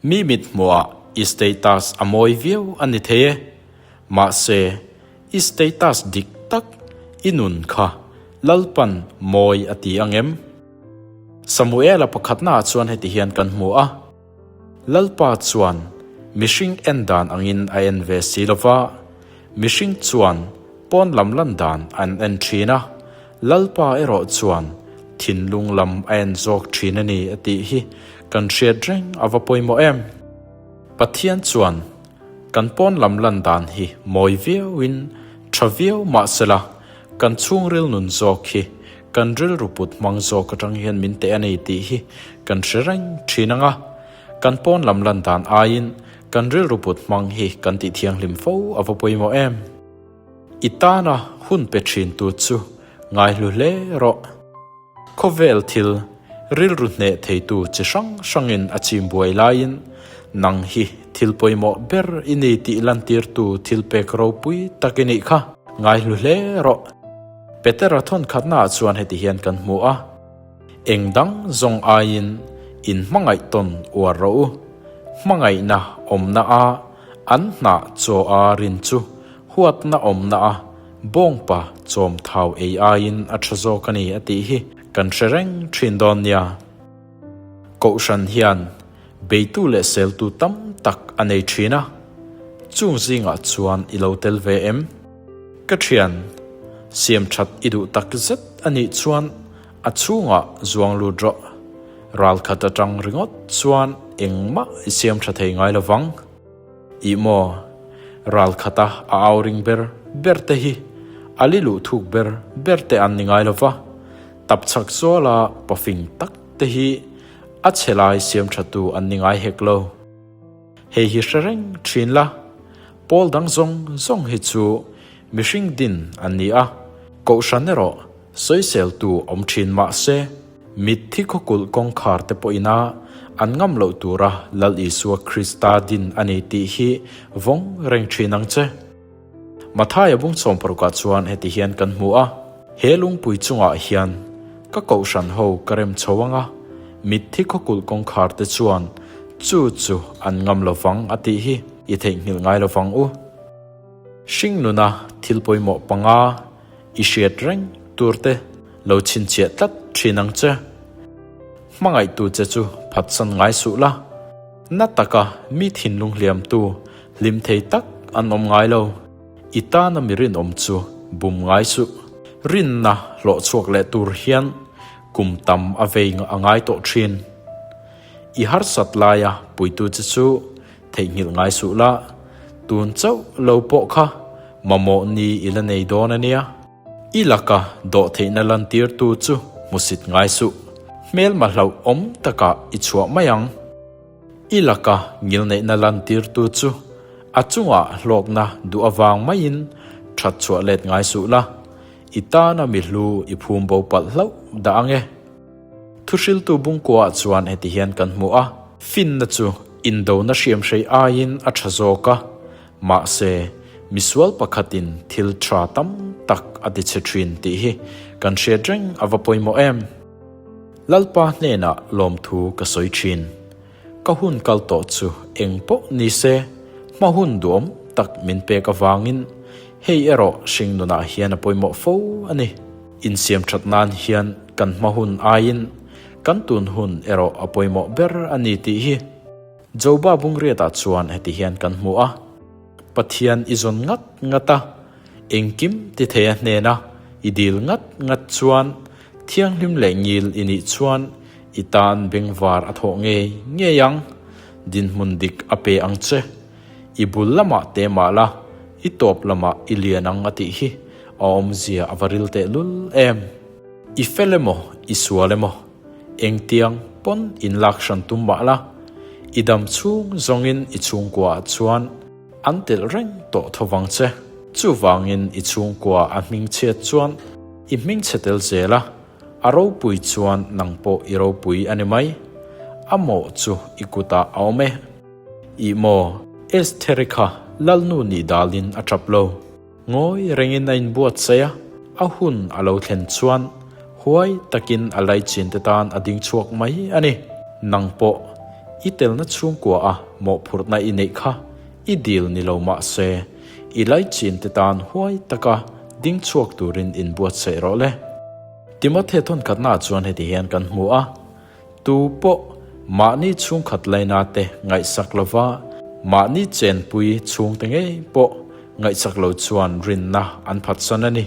Mi mit hmuhah i status a mawi viau a ni thei e. Mahse, i status dik tak i nun kha Lalpan mawi a ti ang em? Samuela pakhatnaah chuan heti hian kan hmu a, Lalpa chuan mihring en dan angin a en ve si lova, mihring chuan pawn lam lan dan an en thin a, Lalpa erawh chuan thinlung lam a en zawk thin a ni a tih hi kan hriat reng a va pawimawh em? Pathian chuan kan pawn lam lan dan hi mawi viauin tha viau mahsela kan chhungril nun zawk hi kan rilru put hmang zawk atang hian min teh a ni tih hi kan hre reng thin ang a, kan pawn lam lan dan aiin kan rilru put hmang hi kan tih thianghlim fo a va pawimawh em? I tana hun pe thin tu chu ngaihlu hle rawh. Khawvel thil rilru hneh theitu chi hrang hrangin a chim buai laiin nang hi thil pawimawh ber i ni tih lantirtu thil pek ropui tak i nih kha ngaihlu hle rawh. Petera thawn khatnaah chuan heti hian kan hmu a, Eng dang zawng aiin in hmangaih tawn uar rawh u. Hmangaihna awmna a an hnah chaw a rin chu huatna awmna a Bawngpa chawm thau ei aiin a tha zawk a ni a tih hi kan hre reng thin dawn nia. Kohhran hian beitu leh seltu tam tak a nei thin a, chung zingah chuan i lo tel ve em? Ka thian, siam that i duh tak zet a nih chuan a chhungah zuang lut rawh. Ral khat atang ringawt chuan engmah i siam tha thei ngai lovang. Ih maw? Ral khata a au ring ber ber te hi a li luh thuk ber ber te an ni ngai lo va, tap chhak zuala pafing tak te hi a chhe lai siam tha tu an ni ngai hek lo. Hei hi hre reng thin la, pawl dang zawng zawng hi chu mihring din an ni a, kohhran erawh sawisel tu awm thin mah se, Mitthi khawkulh kawngkhar te pawhin a an ngam loh tura Lal Isua Krista din a ni tih hi vawng reng thin ang che. Mathaia bung chawmparukah chuan heti hian kan hmu a, He lungpui chungah hian ka kohhran ho ka rem chho ang a, mitthi khawkulh kawngkhar te chuan chu chu an ngam lo vang a tih hi i theihnghilh ngai lo vang u. Hringnuna thil pawimawh panga I hriat reng tur te lo chhinchhiah tlat thin ang che. Hmangaihtu che chu phatsan ngai suh la, na taka mi thinlung hliamtu hlim thei tak an awm ngai lo. I tana mi rinawm chu bum ngai suh. Rinna hlawh chhuak leh tur hian kum tam a vei a ngai tawh thin. I harsat laia puitu che chu Theihnghilh ngai suh la, tun chauh lo pawh kha mamawh ni i la nei dawn a nia. I laka dawh theihna lantirtu chu hmusit ngai suh, hmelma hlauh awm takah i chhuah mai ang. I laka ngilneihna lantirtu chu a chungah hlawkna duh avang maiin that chhuah let ngai suh la, i tana mi hlu i phum bo palh hlauh dah ang e. Thuhriltu bungkuaah chuan heti hian kan hmu a. Finna chu indona hriamhrei aiin a tha zawk a, mahse, misual pakhatin thil tha tam tak a ti chhe thin tih hi kan hriat reng a va pawimawh em? Lalpa hnenah lawmthu ka sawi thin. Ka hun kal tawh chu eng pawh ni se, hma hun duhawm tak min pek avangin hei erawh hringnunah hian a pawimawh fo a ni. Insiam that nan hian kan hma hun aiin kan tun hun erawh a pawimawh ber a ni tih hi Joba Bungriatah chuan heti hian kan hmu a, Pathian i zawn ngat ngat a, engkim ti thei a hnena i dil ngat ngat chuan thianghlim leh ngil i nih chuan i tan bengvar a thawh ngei ngei ang, dinhmun dik a pe ang che. I bul lamah te mah la, i tawp lamah i lian ang a tih hi a awmzia a va ril teh lul em. I fel emaw, i sual emaw, engtiang pawn in lak hran tum mah la, i dam chhung zawngin i chhungkuaah chuan an telh reng tawh tho vang che. Chuvangin i chhungkua a hmingchhiat chuan i hmingchhe tel zel a, A ropui chuan nang pawh i ropui a ni mai. A mawh chu i kutah a awm e. Ih maw, Estheri kha Lalnu nih dalin a tap lo. Ngawi rengin a inbuatsaih a, a hun a lo thlen chuan huai takin a laichin te tan a ding chhuak mai a ni. Nang pawh I telna chhungkua a mawhphurhna i neih kha i dil ni lo mah se, i laichin te tan huai taka ding chhuak turin inbuatsaih rawh le. Timothy thawnkhatna chuan heti hian kan hmu a, Tu pawh mahni chhungkhat laina te ngaihsak lova mahni chenpui chhungte ngei pawh ngaihsak lo chuan rinna an phatsan a ni.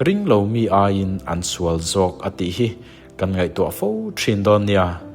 Ring lo mi aiin an sual zawk a tih hi kan ngaihtuah fo thin dawn nia.